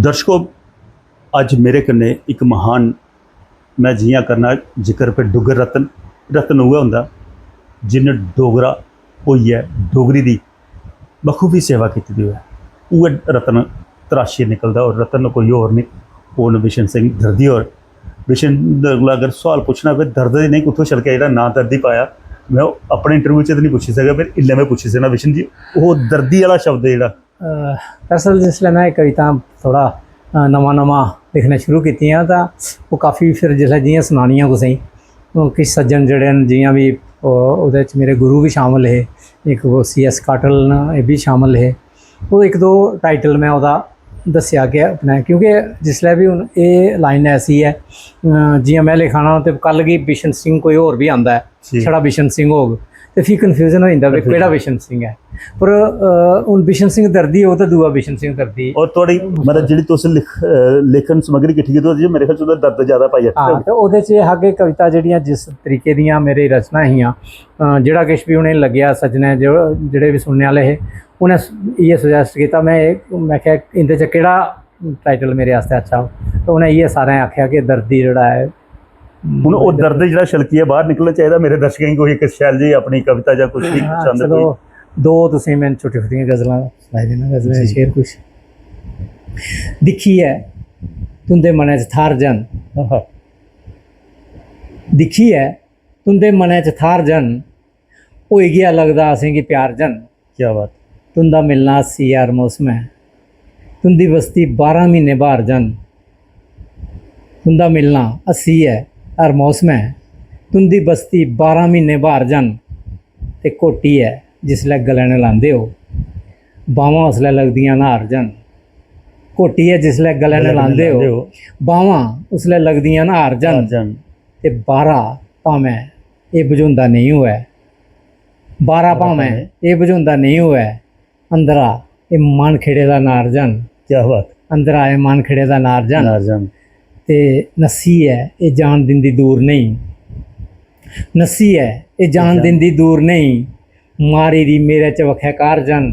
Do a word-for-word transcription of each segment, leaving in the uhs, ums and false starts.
दर्शको, अज्ज मेरे कन्नै इक महान, में जि'यां करना जिक्र पे डुग्गर रत्न, रत्न उ'ऐ होंदा जिन्न डोगरा होइयै डोगरी दी बखूबी सेवा कीती दी होऐ, उ'ऐ रत्न तराशियै निकलदा। और रत्न कोई होर निं, ओह् न बिशन सिंह दर्दी होर। बिशन हुंदे कोला अगर सोआल पुच्छना होऐ, दर्द दी नेईं कुत्थूं छलकेआ, जेह्ड़ा नांऽ दर्दी पाया, में ओह् अपने इंटरव्यू च ते निं पुच्छी सकेआ, पर इल्लै में पुच्छी सकना बिशन जी, ओह् दर्दी आह्ला शब्द जेह्ड़ा। अ, दरअसल जिसलै में एह् कविता थोह्ड़ा, अ, नमां नमां लिखना शुरू कीतियां तां ओह् काफी, फिर जिसलै जि'यां सनानियां कुसै गी, ओह् किश सज्जन जेह्ड़े न, जि'यां बी ओह्, ओह्दे च मेरे गुरु बी शामल हे, इक ओह् सी एस काटल न, एह् बी शामल हे। ओह् इक दो टाइटल में ओह्दा दस्सेआ कि अपने, क्योंकि जिसलै बी हून एह् लाइन ऐसी ऐ, अ, जि'यां में लिखा ना ते कल गी बिशन सिंह कोई होर बी आंदा ऐ, जी। छड़ा बिशन सिंह होग ते फ्ही कन्फ्यूजन होई जंदा भी कन्फ्यूजन। केह्ड़ा बिशन सिंह ऐ। पर, अ, हून बिशन सिंह दर्दी होग ते दूआ बिशन सिंह दर्दी। और थुआढ़ी, मतलब, जेह्ड़ी तुस लिख-, अ, लेखन समग्री किट्ठी कीती, ओह्दे च मेरे ख्याल च ओह्दा दर्द ज्यादा पाई हां, आखदा। ते ओह्दे च एह् हा कि कविता जेह्ड़ियां जिस तरीके दियां मेरी रचनां हियां, अ, जेह्ड़ा किश बी उ'नेंगी लग्गेआ, सज्जनें जो, जेह्ड़े बी सुनने आह्ले हे, उ'नें स-, इ'यै सुजैस्ट कीता। में एह्, में आखेआ, "इं'दे च केह्ड़ा टाइटल मेरे आस्तै अच्छा होग?" ते उ'नें इ'यै सारें आखेआ कि दर्दी जेह्ड़ा ऐ, हून ओह् दर्द जेह्ड़ा छलकियै बाह्र निकलना चाहिदा। मेरे दर्शकें गी कोई इक शैल जेही अपनी कविता जां कुछ बी हां, पसंद चलो, कोई। दो तुसें गी में छोटी-छोटियां गजलां सनाई दिन्नां, गजलें दा जी। शेर कुछ। दिक्खियै तुं'दे मनै च थाह्र जन, आहा। दिक्खियै तुं'दे मनै च थाह्र जन, होई गेआ लगदा असेंगी प्यार जन। क्या बात। तुं'दा मिलना हस्सी ऐ हर मौसमै, तुं'दी बस्ती बारां म्हीने ब्हार जन। तुं'दा मिलना हस्सी ऐ हर मौसमै, तुं'दी बस्ती बारां म्हीने ब्हार जन। ते घोटी ऐ जिसलै गलै नै लांदे ओ, बाह्मां उसलै लगदियां न हार जन। घोटी ऐ जिसलै गलै नै गलै नै लांदे ओ, लांदे ओ। बाह्मां उसलै लगदियां न हार जन। हार जन। ते बाह्रा भामें एह् बझोंदा नेईं होऐ, बाह्रा बाह्रा भामें भामें एह् बझोंदा नेईं होऐ, अंदरा एह् मन खिड़े दा नारजन। क्या बात। अंदरा एह् मन खिड़े दा नारजन। नारजन। ते नस्सी ऐ एह् जान दिंदी दूर नेईं। नस्सी ऐ एह् जान जान। दिंदी दूर नेईं। मारी दी मेरे चबक्खै कारजन।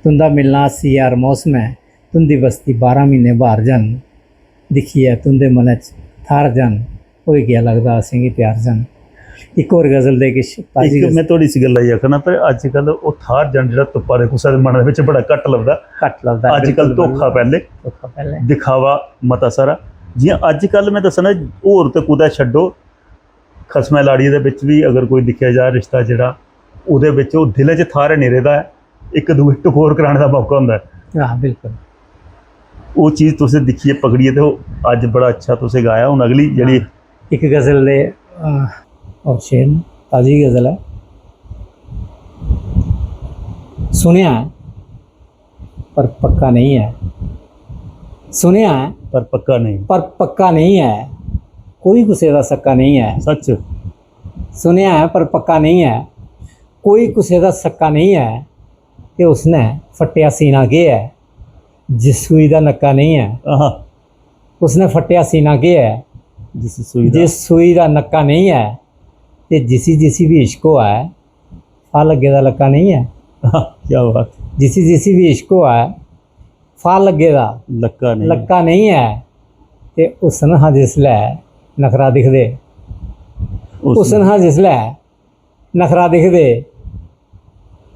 तुं'दा मिलना हस्सी ऐ हर मौसमै, तुं'दी बस्ती बारां म्हीने ब्हार जन। दिक्खियै तुं'दे मनै च थाह्र जन, होई गेआ लगदा असेंगी प्यार जन। इक होर गजल दे किश ताजी इक गजल। में थुआढ़ी इस गल्ला गी आखना, पर अज्जकल ओह् थाह्र जन जेह्ड़ा तुप्पा दे कुसै दे मनै बिच बड़ा घट्ट लभदा। घट्ट लभदा, अज्जकल बिल्कुल, धोखा बिल्कुल। पैह्ले, धोखा पैह्ले। दिखावा मता सारा। जि'यां अज्जकल में दस्सना, होर ते कुतै छड्डो, खसमै लाड़ियै दे बिच बी अगर कोई दिक्खेआ जा रिश्ता जेह्ड़ा, ओह्दे बिच ओह् दिलै च थाह्र निं रेह्दा ऐ, इक दूए टकोर कराने दा मौका होंदा ऐ। हां, बिल्कुल। ओह् चीज तुसें दिक्खियै, पकड़ियै, ते ओह् अज्ज बड़ा अच्छा तुसें गाया। हून अगली जेह्ड़ी हां, इक गजल दे, अ, होर शेर न, ताजी गजल ऐ। सुनेआ ऐ, पर पक्का नेईं ऐ। सुनेआ ऐ, पर पक्का नेईं। पर पक्का नेईं ऐ। कोई कुसै दा सक्का नेईं ऐ। सच्च। सुनेआ ऐ, पर पक्का नेईं ऐ। कोई कुसै दा सक्का नेईं ऐ। ते उसने फट्टेआ सीना केह् ऐ, जिस सूई दा नक्का नेईं ऐ। आहा। उसने फट्टेआ सीना केह् ऐ, जिस सूई दा जिस सूई दा नक्का नेईं ऐ। ते जिसी जिसी बी इश्क होआ ऐ, फाह् लग्गे दा लक्का नेईं ऐ। आहा, क्या बात। जिसी जिसी बी इश्क होआ ऐ, फाह् लग्गे दा लक्का नेईं। लक्का नेईं ऐ। ते हुस्न हा जिसलै नखरा दिखदे, हुस्न। हुस्न हा जिसलै नखरा दिखदे,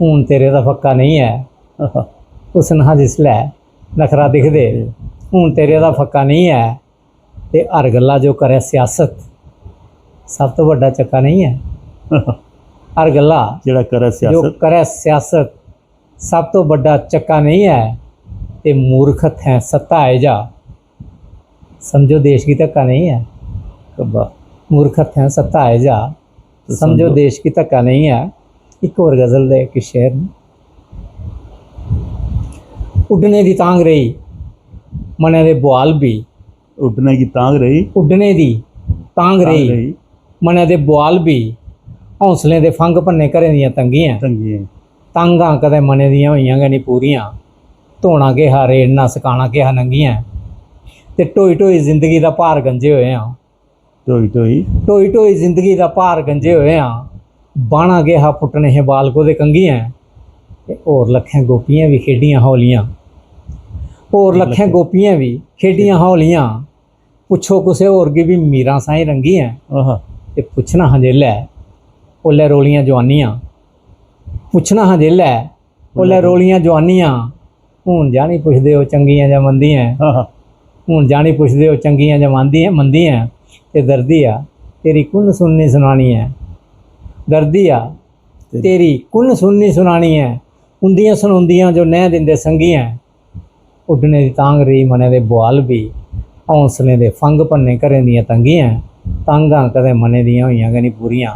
हून तेरे दा फक्का नेईं ऐ। आहा। हुस्न हा जिसलै नखरा दिखदे, हून तेरे दा फक्का नेईं ऐ। ते हर गल्ला जो करै सियासत, सब तो बड्डा चक्का नेईं ऐ। हर गल्ला जेह्ड़ा करै जो सियासत। करै सियासत, सब तो बड्डा चक्का नेईं ऐ। ते मूर्ख हत्थें सत्ता आई जा, समझो देश गी धक्का नेईं ऐ। कब्बा। मूर्ख हत्थें सत्ता आई जा, ते समझो समझो। देश गी धक्का नेईं ऐ। इक होर गजल दे इक शेर न। उड्डने दी तांग रेही, मनै दे बुआल बी। उड्डने दी तांग रेही। उड्डने दी तांग तांग रेही, रेही। मनै दे बुआल बी। हौंसलें दे फंघ भन्ने घरें दियां तंगियां। तंगियां। तंगां कदें मनै दियां होइयां गै निं पूरियां। धोना केह् हा, रेड़ना, सकाना केह् हा नंगियां। ते ढोई ढोई जिंदगी दा भार गंजे होए आं। ढोई ढोई। ढोई ढोई जिंदगी दा भार गंजे होए आं। बाह्ना केह् हा, पुट्टने हे बाल कोह्दे कंघियें। ते होर लक्खें गोपियें बी खेढियां हौलियां। होर लक्खें गोपियें बी खेढियां हां होलियां। पुच्छो कुसै होर गी बी मीरां साईं रंगियां। ते पुच्छना हा जेल्लै, ओल्लै रोलियां जोआनियां। पुच्छना हा जेल्लै, ओल्लै रोलियां जोआनियां। हून जानी पुछदे ओ चंगियां जां मंदियां। हून जानी पुछदे ओ चंगियां जां मंदियां, मंदियां। ते दर्दिया, तेरी कु'न सुननी सुनानी ऐ? दर्दिया, तेरी कु'न सुननी सुनानी ऐ? उंदियां सनोंदियां जो नैं दिंदे संगियां। उड्डने दी तांग रेही मनै दे बुआल बी, हौंसलें दे फंग भन्ने घरें दियां तंगियां। तांगां कदें मनै दियां होइयां गै निं पूरियां।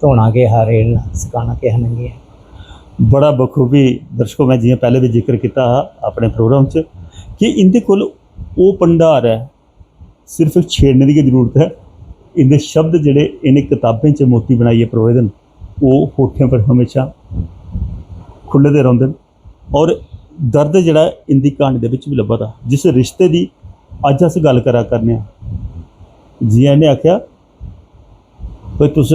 धोना केह् हा रेड़ना, सकाना केह् हा नंगियां। बड़ा बखूबी, दर्शकों, में जि'यां पैह्लें बी जिक्र कीता हा अपने प्रोग्राम च कि इं'दे कोल ओह् भंडार ऐ, सिर्फ छेड़ने दी गै जरूरत ऐ। इं'दे शब्द जेह्ड़े इ'नें कताबें च मोती बनाइयै परोए दे न, ओह् होठें पर हमेशा खु'ल्ले दे रौंह्दे न। और दर्द जेह्ड़ा इं'दी क्हानी दे बिच बी लब्भा दा। जिस रिश्ते दी अज्ज अस गल्ल करा करने आं, जि'यां इ'नें आखेआ, भाई, तुस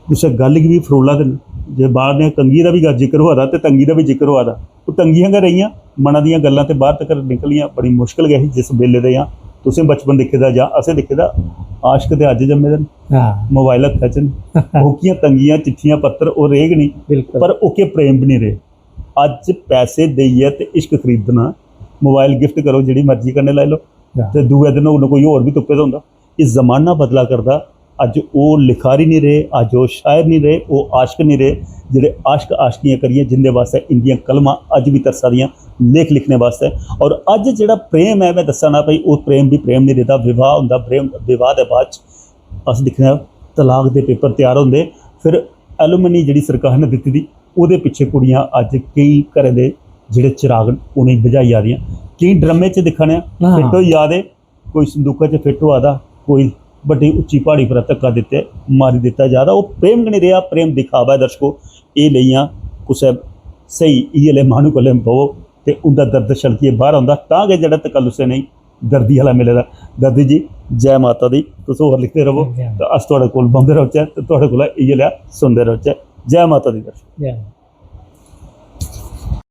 कुसै गल्ल गी बी फरोला दे न, जे बाहर दियां कंघियें दा बी जिक्र होआ दा ते तंगी दा बी जिक्र होआ दा, ओह् तंगियां गै रेहियां, मना दियां गल्लां ते बाहर तक निकलियां। बड़ी मुश्कल गै ही, जिस बेल्ले दे जां तुसें बचपन दिक्खे दा जां असें दिक्खे दा, आशक ते अज्ज जम्मे दे न, हां। मोबाइल हत्था च न। ओह्कियां तंगियां, चिट्ठियां, पत्तर ओह् रेह् गै निं। बिल्कुल। पर ओह्के प्रेम बी निं रेह्। अज्ज पैसे देइयै ते इश्क खरीदना, मोबाइल गिफ्ट करो, जेह्ड़ी मर्जी कन्नै लाई लैओ, हां। ते दूए दिन उन्न कोई होर बी तुप्पे दा होंदा। एह् जमाना बदला करदा। अज्ज ओह् लिखारी निं रेह्, अज्ज ओह् शायर निं रेह्, ओह् आशक निं रेह्, जेह्ड़े आशक आशकियां करियै जिंदे बास्तै इंदियां कलमां अज्ज बी तरसा दियां लेख लिखने बास्तै। और अज्ज जेह्ड़ा प्रेम ऐ, में दस्सा ना भाई, ओह् प्रेम बी प्रेम निं रेह्दा। विवाह होंदा, प्रेम, विवाह दे बाद च अस दिक्खने आं तलाक दे पेपर त्यार होंदे। फिर एलुमनी जेह्ड़ी सरकार ने दित्ती दी, ओह्दे पिच्छे कुड़ियां अज्ज केईं घरें दे जेह्ड़े चिराग न, उ'नेंगी बुझाई जा दियां। केईं ड्रमें च दिक्खा ने आं, हां। फिट होई जा दे, कोई संदूका च फिट होआ दा, कोई बड्डी उच्ची प्हाड़ी पर धक्का दित्ते मारी दित्ता जा दा। ओह् प्रेम गै निं रेहा, प्रेम दिखावा ऐ। दर्शको, एह् लेइयां कुसै स्हेई इ'यै लेह् माह्नू कोले बवो ते उं'दा दर्द छलकियै बाह्र औंदा, तां गै जेह्ड़ा तकल्लुस नेईं दर्दी आह्ला मिले दा। दर्दी जी, जै माता दी, तुस होर लिखदे रवो, जै माता। ते अस थुआढ़े कोल बौंह्दे रौह्चै ते थुआढ़े कोला इ'यै लेहा सुनदे रौह्चै। जै माता दी दर्शको। जै माता।